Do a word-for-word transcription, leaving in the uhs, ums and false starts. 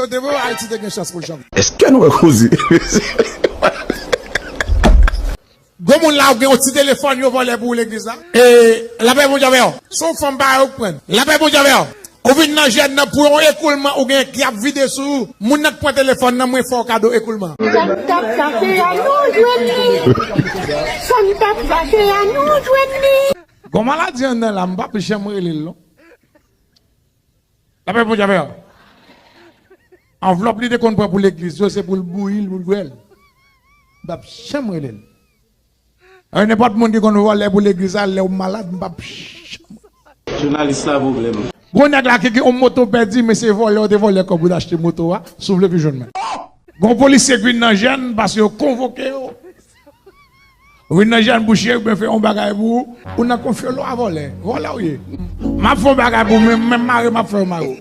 Yo te vle Ayiti te gen chans pou l chanm. Èske nou wè koze? Gwo moun la, ou gen yon ti telefòn yo vòlè pou ou legliz la. E, lapè Bondye avè w. Se yon fanm pa yo k pran. Lapè Bondye avè w. Ou vin nan jèn nan pou yon ekoulman ou gen ki ap vide sou ou. Moun nan k pran telefòn nan, mwen fè w kado ekoulman. Sa n t ap chache a, nou jwenn li. Sa n t ap chache a, nou jwenn li. Gon maladi anndan la, m p ap janm rele l non. Lapè Bondye avè w. Anvlòp li te konn pran pou legliz yo, se pou l bouyi l, pou l bwè l. M p ap janm rele l. Nenpòt moun ki konn vòlè pou legliz la, lè w malad, m p ap janm. Jounalis la pwoblèm. Gwo nèg la ki gen yon moto pèdi, men se vòlè, ou te vòlè kòb ou te achte moto a, si w vle vin jwenn mwen. Gon polisye k vin nan jèn, paske yo konvoke yo. Ou vin nan jèn pou cheri, ben fè yon bagay pou ou, ou nan konfyolo a vòlè. Vòlè ou ye. M ap fè yon bagay pou ou, men menm mare m ap fè yo mare w.